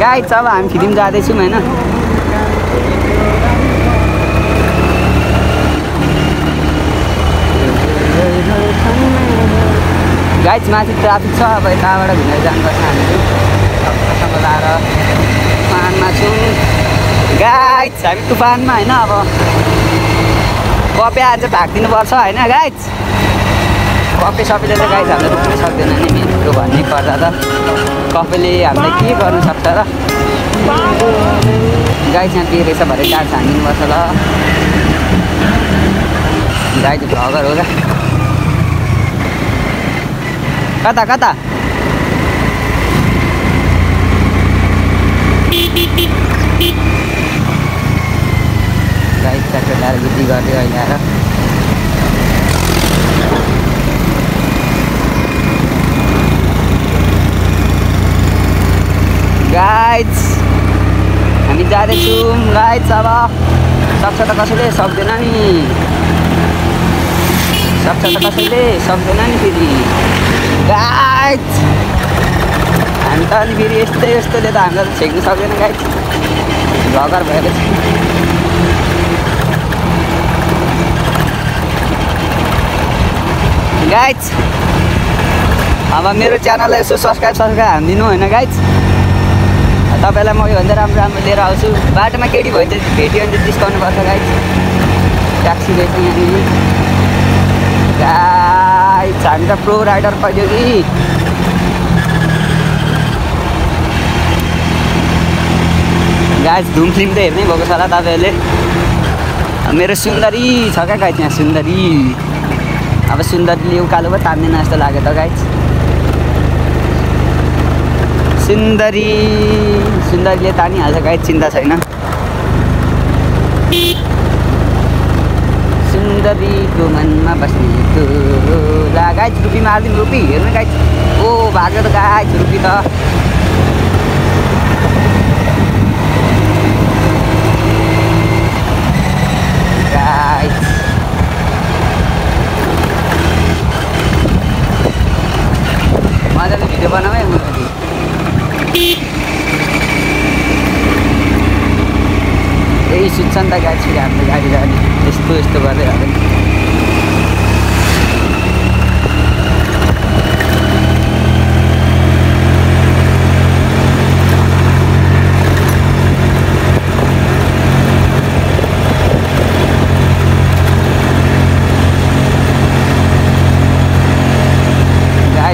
Guys अब हामी film जाँदैछौँ होइन। गाइस माथि ट्राफिक छ, अब यताबाट घुमेर जानुपर्छ हामीले। सबैसँग लाएर तुफानमा छौँ गाइस, हामी तुफानमा होइन। अब कपे आएर चाहिँ भागिदिनुपर्छ होइन गाइस। कपे सबैले त गाइस हामीले रोक्नै सक्दैन नि मेरो भन्नै पर्दा त। कपेले हामीलाई के गर्नु सक्छ र गाइस। यहाँ के रहेछ भने चार्ज हानिदिनुपर्छ ल गाइस। भगर हो र कता कता गाइस। ट्र्याक्टर ल्याएर बुद्धि गरिदियो अहिले आएर। गाइस हामी जाँदैछौँ गाइस। अब सक्छ त कसैले सक्दैन नि, सक्छ त कसैले सक्दैन नि फेरि गाइस। हामी त अनि फेरि यस्तोले त हामीलाई त छेक्नु सक्दैन गाइस। भगर भएर गाइस। अब मेरो च्यानललाई यसो सब्सक्राइब हानिदिनु होइन गाइस। तपाईँलाई म योभन्दा राम्रो लिएर आउँछु। बाटोमा केटी भयो भने चाहिँ भेट्यो भने चाहिँ डिस्काउन्ट पर्छ गाइस। ट्याक्सी रहेछ यहाँनिर गाइस। हामी त प्रो राइडर पाइयो कि गाइस। धुम फिल्म त हेर्नै भएको छ होला तपाईँहरूले। मेरो सुन्दरी छ क्या गाइस यहाँ, सुन्दरी। अब सुन्दरीले उकालो पो तान्दैन जस्तो लाग्यो त गाइस। सुन्दरीले तानिहाल्छ गाइस, चिन्ता छैन। सुन्दरीको मनमा बस्नेको ला गाइस। रुपी मारिदिउँ रुपी, हेर्नु गाइस। ओ भाग्यो त गाइस रुपी त। गाइस मजाले भिडियो बनाऊ है मुर्ती। यही सुत्छ नि त गाइस फेरि हाम्रो गाडी यस्तो गर्दै गर्दै।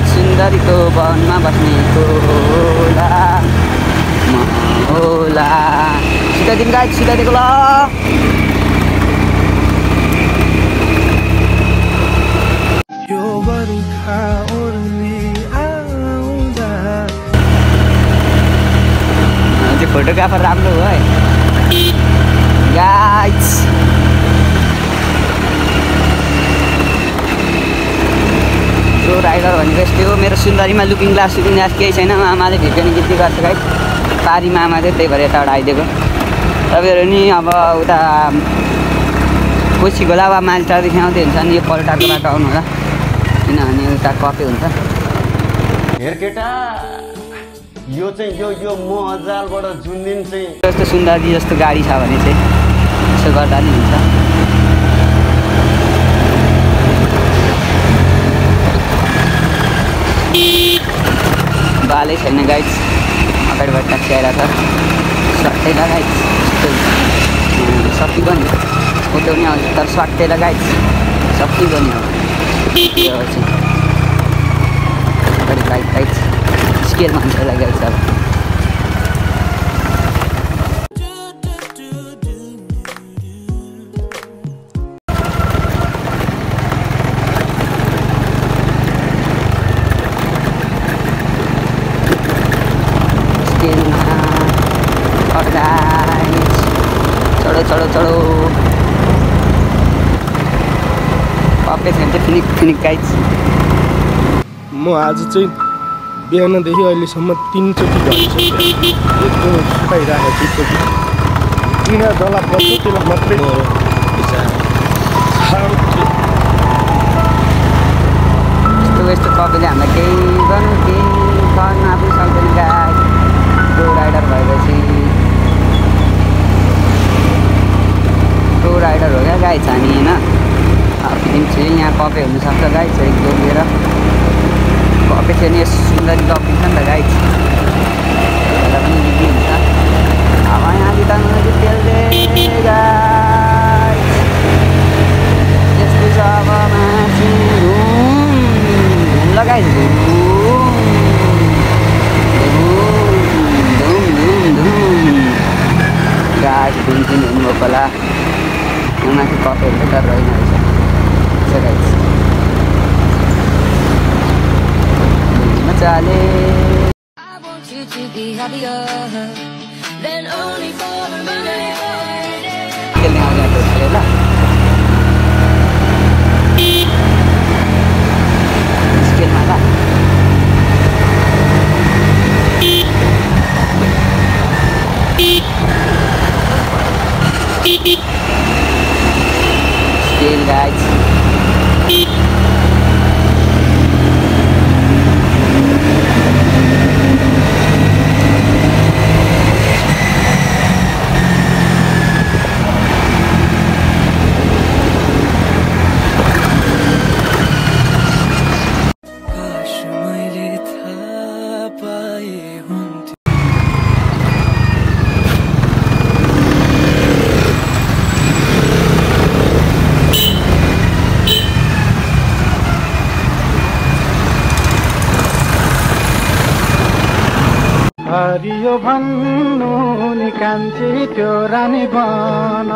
सुन्दरीको वनमा बस्नेको होला सिधाइदिनु गाइस, सिधाइदिएको ल। फोटोग्राफर राम्रो हो है गाइस। प्रो राइडर भनेको यस्तै हो। मेरो सुन्दरीमा लुकिङ ग्लास केही छैन। आमाले भिडियो गीत गर्छ गाइस। पारीमा आमा चाहिँ त्यही भएर यताबाट आइदिएको। तपाईँहरू नि अब उता कोसी खोला वा माइलटारदेखि आउँदै हुन्छ नि यो पल्टारको बाटो आउनु होला, किनभने उता कपे हुन्छ। हेर केटा, यो चाहिँ यो म अजालबाट जुन दिन चाहिँ जस्तो सुन्दरी जस्तो गाडी छ भने चाहिँ यसो गर्दा नि हुन्छ। बालै छैन गाइस। अगाडिबाट ट्याक्सी आइरहेको छ, स्वाटै लगाइस। सकिगयो नि, उठाउने आउँछ तर स्वाटै लगाइस, सकिगयो नि। यो चाहिँ अगाडि लाइट स्केल मान्छे लगाइस। अब चढो कपे छैन चाहिँ फिनिक गाइस। म आज चाहिँ बिहानदेखि अहिलेसम्म 3 चोटि भइसक्यो। एकदम सुकाइरहेको छु। किन जला पर्छ त्यसलाई मात्रै यस्तो कपेले हामीलाई केही गर्नु आफै सक्दैन गाइस। प्रो राइडर भयो फेरि यहाँ कफे हुनसक्छ गाइस एक दो लिएर कफे चाहिँ नि सुन्दरी कफी छ नि त गाइस त्यसलाई पनि बिक्री हुन्छ अब यहाँ बिताउनु चाहिँ त्यसले गाइस यस्तो छ अब माथि घुम लगाइस घुम गाइस घुमकिन हुनुभएको होला यहाँ माथि कफेहरू त रहेन रहेछ गाइस मजाले खेल्ने आउने ल स्केलमा ल Still guys. हरियो भन्नु नि कान्छी त्यो रानी बन